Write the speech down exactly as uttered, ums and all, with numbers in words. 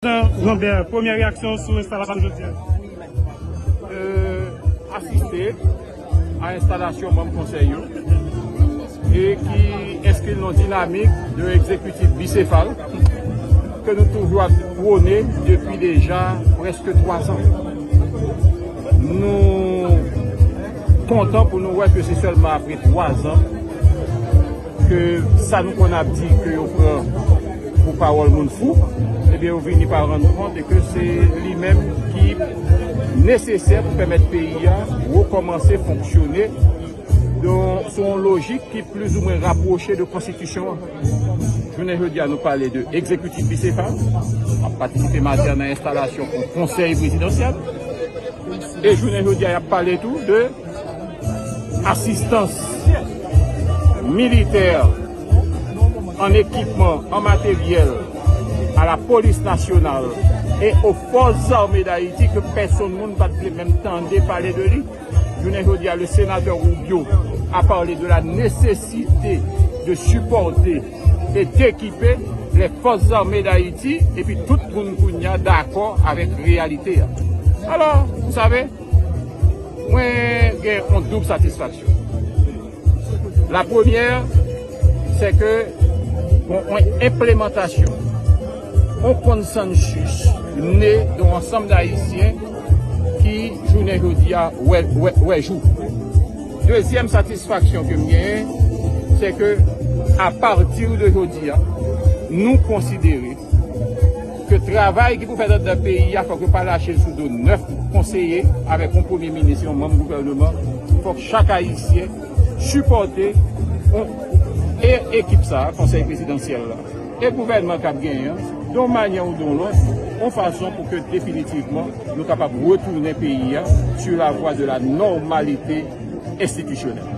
Jean Lambert, premyè reyaksyon sou enstalasyon jodi a? Euh, asiste a enstalasyon manm konsèy yo e ki enskri nan dinamik de egzekitif bisefal ke nou toujou ap pwone depi deja prèske twa zan. Nou kontan pou nou wè ke se sèlman apre twa zan ke sa nou konn ap di ke yo pran pou pawòl moun fou, ebyen yo vini pa rann kont e ke se li menm ki nesesè pou pèmèt peyi a rekòmanse fonksyone sou yon lojik ki plizoumwen rapwoche de konstitisyon an. Jounen jodi a nou pale de egzekitif bisefal, ap patisipe madi a nan enstalasyon yon konsèy prezidansyèl. E jounen jodi a y ap pale tou de asistans militè an ekipman, an materyèl a la polis nasyonal e o fòs zame d'Ayiti ke pèsonn moun pa t vle menm tande pale de li. Jounen jodi a le senatè Rubio a pale de la nesesite de sipòte e dekipe les forces armées d'Haïti epi tout moun kounye a dakò avèk reyalite a. Alò, vous savez, mwen gen yon doub satisfaksyon. La premyè, se ke bon, yon enplemantasyon, yon konsansis ne de yon ansanm d'Ayisyen ki jounen jodi a wè, wè, wè jou. Dezyèm satisfaksyon ke m genyen, se ke apati de jodi a, nou konsidere ke travay ki pou fèt anndan peyi a, fòk yo pa lache l sou do nèf konseye avèk yon premye minis, yon manm gouvèneman. Fòk chak Ayisyen sipòte yon, e ekip sa a, konsèy prezidansyèl la, e gouvènman k ap genyen an, de yon manyè ou de yon lòt, yon fason pou ke definitivman nou kapab retounen peyi a sur la voie de la normalité institutionnelle.